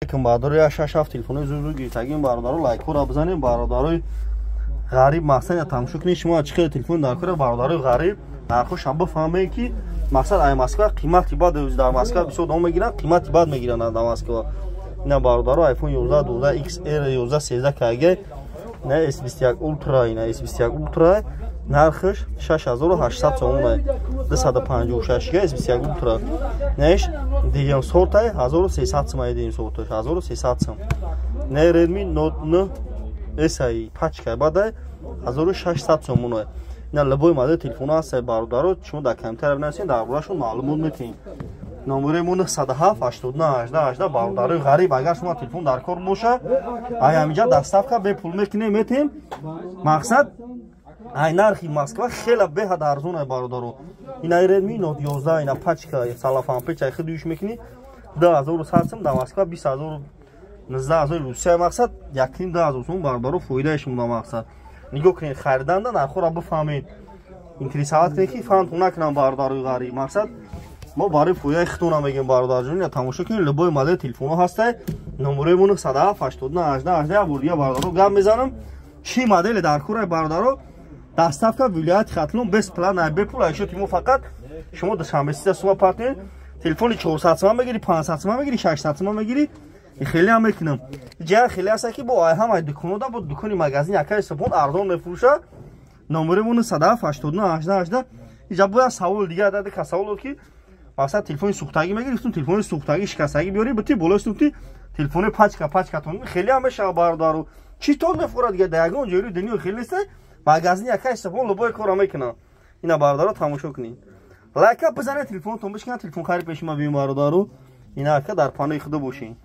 Алейкум, бародари, я шаш ҳафт телефонои зуд зуд гирифтагим. Бародаро, лайкҳоро бизанем. Бародарои ғариб, мақсад, я тамошо кунед, шумо чӣ хеле телефон дар кора. Бародарои ғариб, нархошам бифаҳмед, ки мақсад, ай Москва қимати бад, дар Москва бисёр дом мегиранд, қимати бад мегиранд дар Москва. Ина, бародаро, iPhone 11, 12, XR, 11, 13 кг, ина S21 Ultra, ина S21 Ultra, нархаш 6800 сомон, 256 га S21 Ultra. Наиш дигам сортай, 1300 сом, айдим сорташ 1300 сом. Не, Redmi Note 9 S ай, пачка бадай, 1600 сомон. Ина любой модел телефона ҳаст, бародаро, шумо дар комментария бинависед, дар борашон маълумот метиҳем. Номерои мо 907 89 18 18. Бародарои ғариб, агар шумо телефон дар кор боша, ай ҳаминҷа доставка бепул мекунем, метиҳем. Мақсад, ай нархи Москва хела беҳад арзон ай, бародаро. Ина Redmi Note 11, ина пачка салафанпеч, ай худуш мекунӣ, 2100 сом, дар Москва 20 000, 19 000 Русия. Мақсад, якним 2000 сом, бародаро, фоидаи шумо. Мақсад, нигоҳ кунед, хариданда нархҳоро бифаҳмед, интересовать кунед, ки фаҳмтон накунам, бародарои ғариб. Мақсад, мо барои фоидаи худтона мегем, бародарҷон. Ина тамошо кунед, любой модел телефонҳо ҳастай. Номерои мо 907 89 18 18. Бор дига, бародаро, гап мезанам, чӣ модели дар кора, бародаро, доставка вилояти Хатлон бесплатно, бепул. Айшоти мо фақат шумо Душанбе сита сума партнер, телефони 400 сомон мегири, 500 сомон мегири, 600 сомон мегири, хеле ҳам мекунам. Ҷа хеле аста, ки бо ҳамаи дуконода, бо дукони магазин якаи сопон арзон мефурӯша. Номерои мо 907 89 18 18. Иҷа бояд савол дига даде, ка савол дод, ки мақсад, телефони сӯхтагӣ мегирифтум, телефони сӯхтагӣ, шикастагӣ биёри, бити болои сӯхти телефони пачка пачкатон хеле ҳам мешава. Бародару, чӣ тон мефурад дига, дар ягон ҷойи дунё хеле неста. Магазин якаи сопон любой кора мекунам. Ина, бародаро, тамошо кунед, лайка бизанед, телефонтон бишканад, телефон хари пеши ма биём. Бародару, ина ака, дар панои худо бошед.